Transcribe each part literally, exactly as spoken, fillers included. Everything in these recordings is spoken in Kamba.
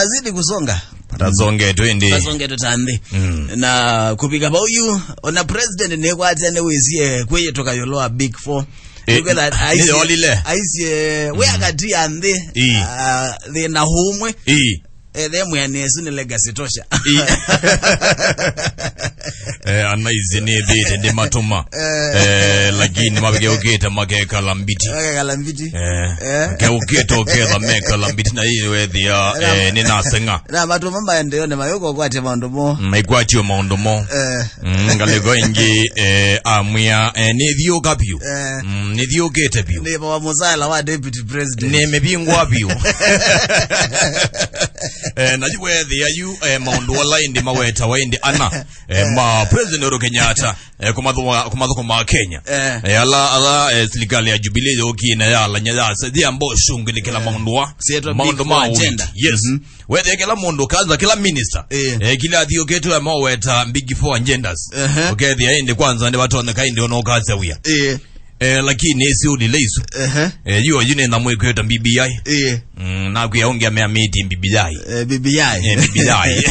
Azidi kusonga. Tasonge twende. Tasonge tutambi. Mm. Na kupika bauyu, ona president ni kwatia ni wisie kwiyituka yolo wa big four. Eh, nĩyolile. Aisie, we akati ya nthi, ii, ah, thina humwe. Ii. Eh, the mwana Yesu ni legacy tosha. Ii. Eh, anaizi nĩ thĩte ndĩ matuma. Eh. Eh, lakini mageũkĩte makekala mbiti. Makekala mbiti. Eh. Eh. Geũkĩte ũketha mekala mbiti na ii wethia, eh, nĩ naseng'a. Na matuma maendeeo nĩ mayũka ũkwatya maũndũ mo. Mm, maikwatio maũndũ mo. Eh. Mm, ngalĩko ĩngĩ, eh, amwĩa, eh, nĩthiũka vyũ. Eh. Mm, nĩthiũkĩte vyũ. Nĩ baba mũsala wa deputy president. Nĩ mĩvingwa vyũ. Eh, na yu wethĩa yu, eh, maũndũ ala ĩndĩ mawetawa ĩndĩ ana, eh, ma President Uhuru Kenyatta, eh, kũmathũkũma, kũmathũkũma Kenya. Eh. Eh, ala, ala, eh, silikalĩ ya Jubilee yũkie na yalany'a ya se, ya mbo shungili kila maũndũ wa, sietwa maũndũ big four ma agenda. Ũiiti. Yes. Mhm. Wethĩa kĩla mũndũ kanza, kĩla minister, eh, kĩla athiũkĩtwe amaweta big four agendas. Ehe. Ũkethĩa ĩndĩ kwanza nĩ vatonyeka ĩndĩ ona ũkasya wia. Eh. Eh, lakini ĩsi ũlile isu. Ehe. Eh, yu oyu nĩ nyamu ĩkwĩtwa B B I. Eh. Mm, nakwĩa ũngĩ amea mĩti B B I. Eh, B B I. Eh, B B I.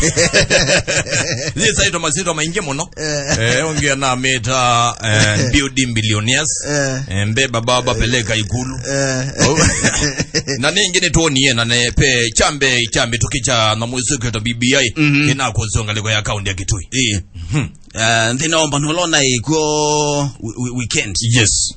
Yĩsaitwa masitwa maingĩ mũno. Eh. Eh, ũngĩ anamĩta, eh, building billionaires. Eh. Eh, mbeba baba peleka ikulu. Eh. Oh. Na nĩngĩ nĩtwonie na ne pe chambe, chambe tũkĩcha na mwĩsũkĩto B B I, mhm, ĩnakwosonga lĩko ya kaunti ya Kitui. Ĩĩ. Mhm. Uh, nthĩna wa ũmbano ũla ũnaĩ kw'o wi-, wi-, weekend. Yes.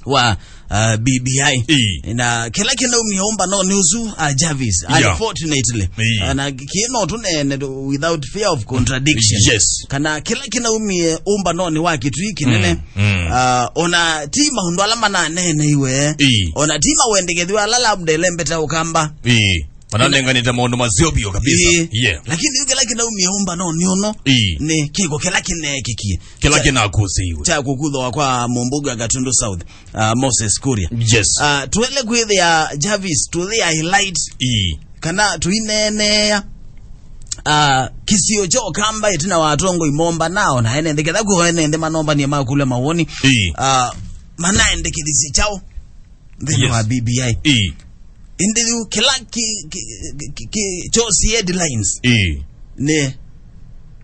Wa, uh, B B I. Ĩĩ. Na kĩla kĩnaumie ũmbanonĩ ũsu, uh, Jarvis, yeah, unfortunately. Ĩĩ. Uh, na kĩĩ no tũneene without fear of contradiction. Yes. Kana kĩla kĩnaumie ũmbanonĩ wa Kitui kĩnene. Mm, mm. Uh, ona ti maũndũ ala mananeeneiwe. Ĩĩ. Ona ti mawendekethw'a ala labda ĩlembeta ũkamba. Ĩĩ. Mananenganĩte maũndũ maseo biũ kabisa. Ĩĩ. Yeah. Lakini yu kĩla kĩnaumie ũmbanonĩ ũno, ĩĩ, nĩ kĩko kĩla kĩneekĩkie. Kĩla kya-, kĩnakũsĩiwe. Kya kũkuthwa kwa mũmbunge wa Gatundu South, uh, Moses Kuria. Yes. Uh, twele kwĩthĩa Jarvis, tũthi highlight. Ĩĩ. Kana tũineenea, uh, kĩsio kya ũkamba ĩtina wa atongoi momba nao na ene nthĩ, ketha kwĩ ene nthĩ manombanie makũlya mawoni. Ĩĩ. Uh, manaendekethĩsye kyaũ nthĩnĩ, yes, wa B B I. Ĩĩ. Ĩndĩ yu kĩla ki-, ki-, ki-, ki-, kyosie headlines, ĩĩ, nĩ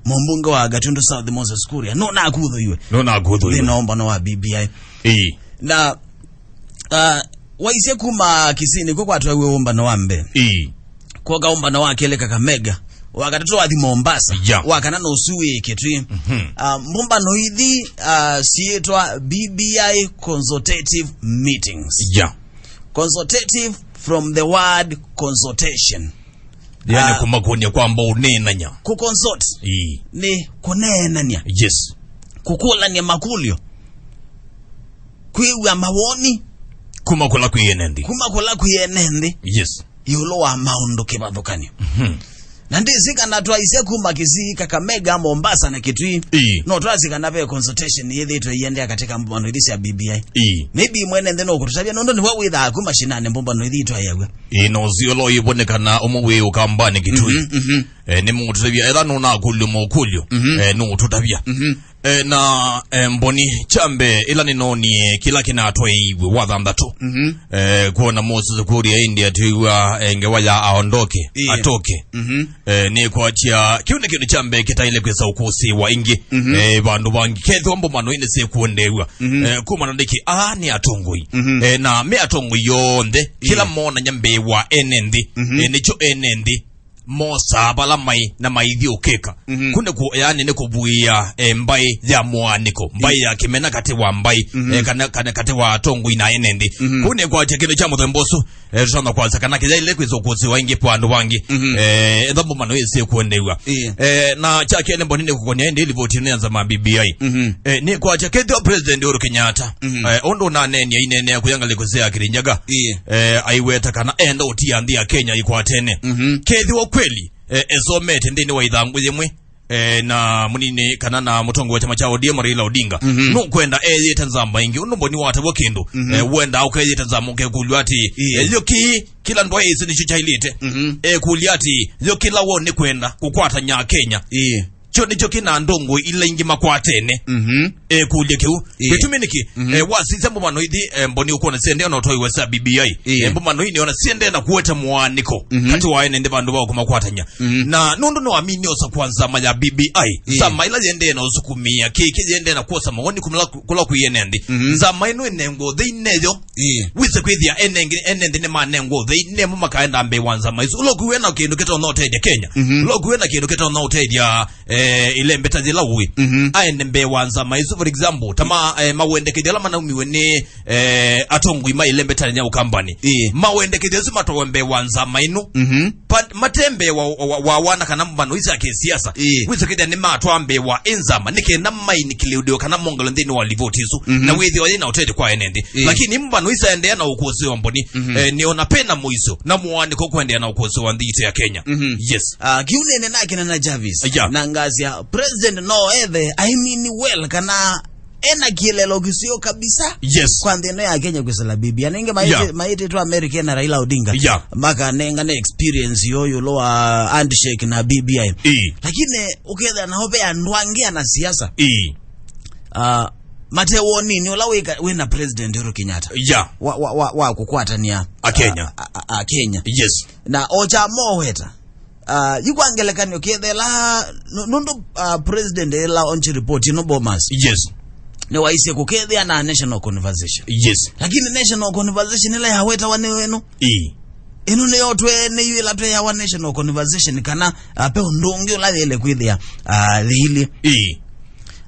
mũmbunge wa Gatundu South Moses Kuria nũnakuthũiwe. Nũnakuthũiwe. Nthĩnĩ wa ũmbano wa B B I. Ĩĩ. Na, uh, waisye kuma Kisii nĩkw'o kwatwaiwe ũmbano wa mbee. Ĩĩ. Kwoka ũmbano wa kelĩ Kakamega, wa katatũ wathi Mombasa, yeah, wa kana nũsu wĩ Kitui. Mhm. Ah, mbũmbano ithi, ah, siĩtwa B B I consultative meetings. Yeah. Consultative from the word consultation. Yani, ah, kũmakũnia kwamba ũneenanya. Kũconsult, ĩĩ, nĩ kũneenania. Yes. Kũkũlania makũlyo. Kwĩw'a mawoni. Kuma kũla kwĩ ene nthĩ. Kuma kũla kwĩ ene nthĩ. Yes. Ĩũlũ wa maũndũ kĩvathũkany'o. Mhm. Na ndĩsĩ kana twaisye kuma Kisii, Kakamega, Mombasa na Kitui. Ĩĩ. No twasye kana ve consultation yĩthĩtwe ĩiendeea katika mbũmbano ithi sya B B I. Ĩĩ. Maybe mwene nthĩ no kũtũtavya nũndũ nĩwe wĩthaa kuma shinane mbũmbano ithi itwaĩaw'a. Ĩĩ, na ũsio lo ivonekana ũmwe wĩ ũkambanĩ Kitui. Mhm, mhm. Eh, nĩ mũtũtavya, etha nũnakũlyo mokũlyo, mhm, eh, nũtũtavya. Mhm. Eh, na, eh, mboni kya mbee ĩla nĩnoonie kĩla kĩnatwaĩiwe wa thanthatũ. Mhm. Eh, kwona Moses Kuria ĩndĩ atwĩw'a, eh, ngewa ya aondoke, ĩĩ, atoke. Mhm. Eh, nĩkwatya, kĩu nĩ kĩndũ kya mbee kĩtaĩle kwĩsa ũkũsĩĩwa ĩngĩ, mhm, eh, vandũ vangĩ. Kethĩwa mbũmbano ĩnĩ syĩkũendeew'a, mhm, eh, kumana nĩkĩ, aa nĩ atongoi. Mhm. Eh, na me atongoi yonthe, kĩla, ĩĩ, monany'a mbee wa ene nthĩ, mhm, eh, nĩkyo ene nthĩ mosaa vala maĩ na maithiũkĩka. Mhm. Kũ nĩ kũ, yani, nĩ kũvuĩa, eh, mbaĩ ya mũaanĩko, mbaĩ, ĩĩ, ya kĩmena katĩ wa mbaĩ, mhm, eh, kana, kana katĩ wa atongoi na ene nthĩ. Mhm. Kũ nĩ kwatya kĩndũ kya mũthemba ũsu, eh, tũtonya kwasya kana kĩyaĩle kwĩsa ũkũsĩwa ĩngĩ kwa andũ vangĩ. Mhm. Eh, etha mbũmbano ĩsĩ kũendeew'a. Ĩĩ. Eh, na kya kelĩ mboni nĩ kũkonia ĩndĩ livoti ĩno ya nzama B B I. Mhm. Eh, nĩ kwatya kethĩwa President Uhuru Kenyatta, mhm, eh, ũndũ ũnaneenie ineenea kũya ngalĩko sya Kirinyaga. Ĩĩ. Eh, aiweta kana enda ũtia nthĩ ya Kenya ikwatene. Mhm. Kethĩwa kweli, eh, esomete nthĩnĩ wa ithangũ yĩmwe, eh, na mũnini kana na mũtongoi wa kyama kya O D M Raila Odinga, mhm, nũkwenda eyĩte nzama ĩngĩ. Ũndũ mboni watavwa kĩndũ, mhm, eh, wenda ũkeyĩte nzama ũkekũlw'a atĩ, ĩĩ, eh, yo kĩ, kĩla ndwaĩsĩ nĩkyo kyaĩlĩte. Mhm. Ekũlya atĩ, yo kĩla woo nĩ kwenda kũkwatany'a Kenya. Ĩĩ. Kyo nĩkyo kĩna ndũngũ ila ingĩ makwatene. Mhm. Eh, kũlya kĩu. Ĩĩ. Gĩtumi nĩkĩ? Mhm. Eh, wasisya mbũmbano ithi, eh, mboni ũkwona siendee na ũtoi wa sa B B I. Ĩĩ. Eh, mbũmbano ii nĩona siendee na kũete mũaanĩko, mhm, katĩ wa ene nthĩ vandũ va kũmakwatany'a. Mhm. Na nũndũ nĩwaminie ũsa kwa nzama ya B B I, ĩĩ, nzama ila yendee na ũsukumĩa kĩkĩ, yendee na kwosa mawoni kũla, kũla kwĩ ene nthĩ. Mhm. Nzama ĩno ĩnengwa ũthei neyo. Ĩĩ. Wĩse kwĩthĩa ene ngĩ-, ene nthĩ nĩmanengwa ũthei, nemo makaenda mbee wa nzama isu. Ũla ũkwĩw'a na kĩndũ kĩtonya ũtethya Kenya. Mhm. Ũla ũkwĩw'a na kĩndũ kĩtonya ũtethya, eh, ilembeta yĩla ũĩ. Mhm. Aende mbee wa nzama isu, for example, ta ma, eh, mawendekethyo ala manaumiwe nĩ, eh, atongoi ma ilembeta ya Ukambani. Ĩĩ. Mawendekethyo asu matwawe mbee wa nzama ĩno. Mhm. Pa-, mate mbee wa, wa, wa wana kana mbano isa kĩsiasa. Ĩĩ. Wĩse kwĩthĩa nĩmatwa mbee wa ĩ nzama, nĩ kenda maini kĩlĩũlĩo kana mongelo nthĩnĩ wa livoti isu. Mhm. Na wĩthĩwa yĩna ũtethyo kwa ene nthĩ. Ĩĩ. Lakini mbano isaendeea na ũkũsĩwa mboni, mhm, eh, nĩona pena mũiso na mũaanĩko kũendeea na ũkũsĩwa nthĩ itũ ya Kenya. Mhm. Yes. Ah, kiu nene nakena na Jarvis. Yeah. Na ngasya, president no ethe, I mean well, kana ena kĩlelo kĩseo kabisa. Yes. Kwa nthĩ ĩno ya Kenya kwĩsĩla B B I. Nĩngĩ maĩtĩ-, yeah, maĩtĩtwe America na Raila Odinga. Yeah. Makanengane experience yo yũlũ wa handshake na B B I. Ĩĩ. Lakini ũkethĩa nao ve andũ angĩ ana siasa. Ĩĩ. Ah, mate wonini ũla wĩka-, wĩna President Uhuru Kenyatta. Yeah. Wa, wa, wa, wa kũkwatania Akenya. A, a, a, Akenya. Yes. Na ocha moweta. Ah, yu kwa ngelekany'o kĩethela, nu-, nũndũ, ah, president ĩla onche report ĩno Bomas. Yes. Nĩwaisye kũkethĩa na national conversation. Yes. Lakini national conversation ĩla yawetawa nĩ ĩno. Ĩĩ. Ĩno nĩyo twe, nĩyo ĩla tweawa national conversation kana, ah, pe ũndũ ũngĩ ũla yĩle kwĩthĩa, ah, thĩilĩ. Ĩĩ.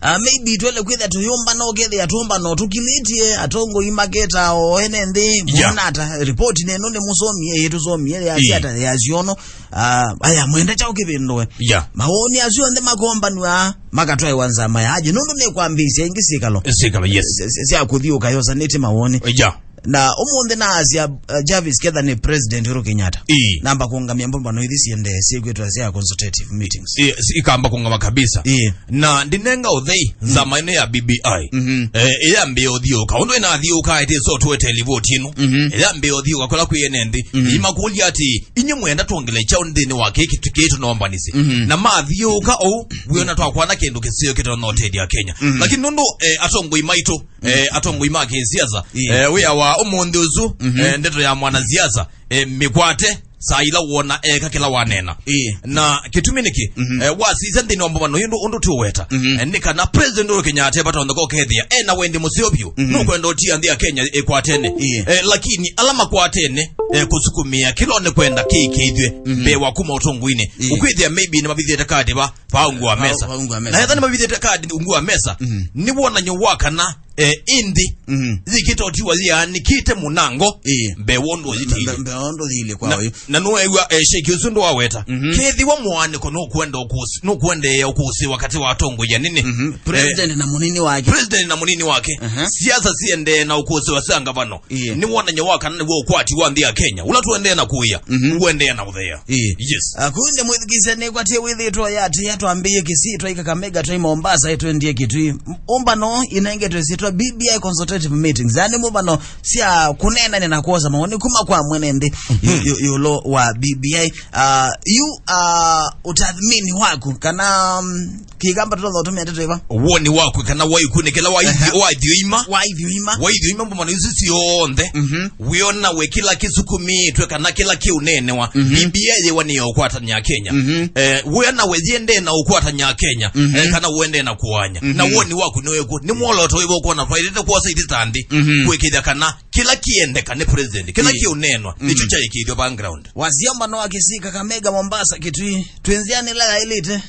Ah, maybe twele kwĩthĩa tũyũmbana, ũkethĩa tũmbana ũtũkilĩtye, atongoi maketa o ene nthĩ, yeah, mũna ata, report neno nĩ mũsomie, ĩĩ tũsomie, ya, ĩĩ, siata, ya siono, ah, aya, mwende chao kĩvĩndũe. Yeah. Mawoni asu onthe makombanwa, makatwaĩwa nzama ya aje, nũndũ nĩ kwambĩĩsya ingĩ syĩkalo. Syĩkalo, yes. Sya, sya, sya kũthiũka yosanĩtye mawoni. Yeah. Na ũmũnthĩ naasya, uh, Jarvis ketha nĩ President Uhuru Kenyatta. Ĩĩ. Namba kũngamya mbũmbano ithi siendee syĩkwĩtwa sya consultative meetings. Ĩĩ, si-, ikamba kũngama kabisa. Ĩĩ. Na ndinenga ũthei, mm, nzama ĩno ya B B I. Mhm. Eh, ĩyambĩĩa ũthiũka. Ũndũ ĩnathiũka ĩtĩ so tuete livoti ĩno. Mhm. Ĩyambĩĩa ũthiũka kũla kwĩ ene nthĩ. Mhm. Imakũlya atĩ, inyu mwenda twongele kyaũ nthĩnĩ wa kĩĩ kĩtu-, kĩĩ tũnombanĩsye? Mhm. Na mathiũka ũu, wĩona twakwana kĩndũ kĩseo kĩtonya ũtethya Kenya. Mhm. Lakini nũndũ, eh, atongoi maitũ, eh, atongoi ma kĩsiasa. Ĩĩ. Eh, wĩa wa ũmũnthĩ ũsu, mhm, eh, ndeto ya mwanasiasa, eh, mĩkwate, saa ila wona eka kĩla wanena. Ĩĩ. Na kĩtumi nĩkĩ, mhm, eh, wasisya nthĩnĩ wa mbũmbano yu ũndũ, ũndũ tũweta, mhm, eh, nĩ kana President Uhuru Kenyatta vatonyeka ũkethĩa ena wendi mũseo vyũ, mhm, nũkwenda ũtia nthĩ ya Kenya ĩkwatene. Ĩĩ. Eh, lakini ala makwatene, eh, kũsukumĩa kĩla nĩ kwenda kĩĩkĩithw'e, mhm, mbee wa kuma ũtongoinĩ. Ĩĩ. Ũkwĩthĩa maybe nĩmavithĩte kati va, va ungu wa mesa. Va ungu wa mesa. Na etha nĩmavithĩte kati ungu wa mesa, mhm, nĩ wonany'o wa kana, eh, ĩ nthĩ, mhm, yĩkĩte ũtiwa yĩanĩkĩte mũnango, ĩĩ, mbee wa ũndũ ũyĩtĩile. Mbe-, mbee wa ũndũ ũthiile kwa ũyũ. Na nũew'a, eh, Sheikh ũsu ndwaweta. Mhm. Kethĩwa mũaanĩko nũkwenda ũkũsi-, nũkwendeea ũkũsĩwa katĩ wa atongoi anene. Mhm. Eh, president na mũnini wake. President na mũnini wake. Aha. Siasa siendee na ũkũsĩwa sya ngavano. Ĩĩ. Nĩ wonany'o wa kana nĩw'o ũkwati wa nthĩ ya Kenya. Ũla tũendee na kũĩa, mhm, ũendee na ũthea. Ĩĩ. Yes. Ah, kũu nĩ mwĩthukĩĩsya nĩkwatie wĩthĩĩtwe yatĩa twambĩĩe Kisii, twaika Kakamega, twai Mombasa, ĩtwendie Kitui. Ũmbano inengetwe syĩtwa B B I consultative meetings. Yaani mũmbano sya kũneenania na kwosa mawoni kuma kwa mwene nthĩ, mhm, yu-, yu-, yũlũ wa B B I. Ah, yu, ah, ũtathmini waku, kana, mm, kĩkamba tũtonya ũtũmĩa ndeto ĩva? Woni waku kana waikunĩkĩla wa ithi-, aha, wa ithyoima. Wa ithyoima. Wa ithyoima mbũmbano isu syonthe. Mhm. Wĩona we kĩla kĩsukumĩĩtwe kana kĩla kĩũneenewa. Mhm. B B I yĩwa nĩyo ũkwatany'a Kenya. Mhm. Eh, wĩona we yĩendee na ũkwatany'a Kenya. Mhm. Eh, kana ũendee na kũany'a. Mhm. Na woni waku nĩ wĩkũ? Nĩ mwolooto wĩva ũkwona twaĩlĩte kwosa ithĩ ta nthĩ, mhm, kwĩkĩthya kana kĩla kĩendeka nĩ president, kĩla, ĩĩ, kĩũneenwa, nĩkyo, mhm, kyaĩkĩĩthw'a background. Wasya ũmbano wa Kisii, Kakamega, Mombasa, Kitui, twĩ nzĩanĩ ĩla yaĩlĩte, eh,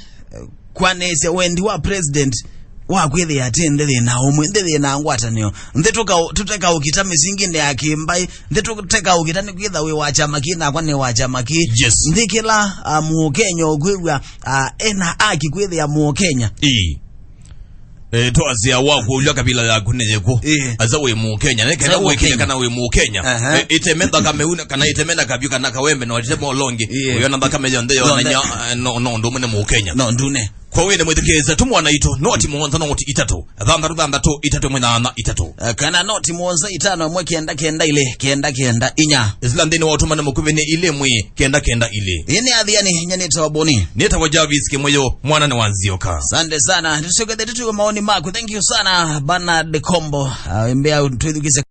kwanĩsya wendi wa president wa kwĩthĩa atĩ nthĩ yĩna ũmwe, nthĩ yĩna ngwatanĩo, nthĩ tũka-, tũtekaũkita mĩsinginĩ ya kĩmbaĩ, nthĩ tũtekaũkita nĩ kwĩtha wĩ wa kyama kĩ nakwa nĩ wa kyama kĩ. Yes. Nthĩ kĩla, ah, Mũkenya ũkwĩw'a, ah, ena haki kwĩthĩa Mũkenya. Ĩĩ. Eh, twasya wa kũlya kabila yaku nĩ yĩkũ? Ĩĩ. Asa wĩ Mũkenya. Nĩ kenda wĩkĩle kana wĩ Mũkenya. Aha. Eh, ĩteme nthakame una, kana ĩteme na kavyũ kana kawembe na ĩteme ũlongi. Ĩĩ. Ũyona nthakame yonthe yonany'a, eh, no, no ũndũ ũmwe nĩ Mũkenya. No ndune. Kwa wĩna mwĩthukĩĩsya, tũmwa naitũ noti mũonza noti itatũ, thanthatũ thanthatũ itatũ ĩmwe nyanya itatũ. Eh, kana noti mũonza itano ĩmwe kenda kenda ilĩ kenda kenda inya. Ĩsila nthĩnĩ wa ũtũmani mũkuvĩ nĩ ilĩ ĩmwe kenda kenda ilĩ. Ĩĩ nĩ Athiani, nyie nĩtawa Boni. Nĩtawa Jarvis Kĩmũyũ, mwana nĩ wa Nzioka. Asante sana. Tũsyokethe tũtue maoni maku. Thank you sana, Bernard Kombo. Ah, mbea twĩthukĩĩsye.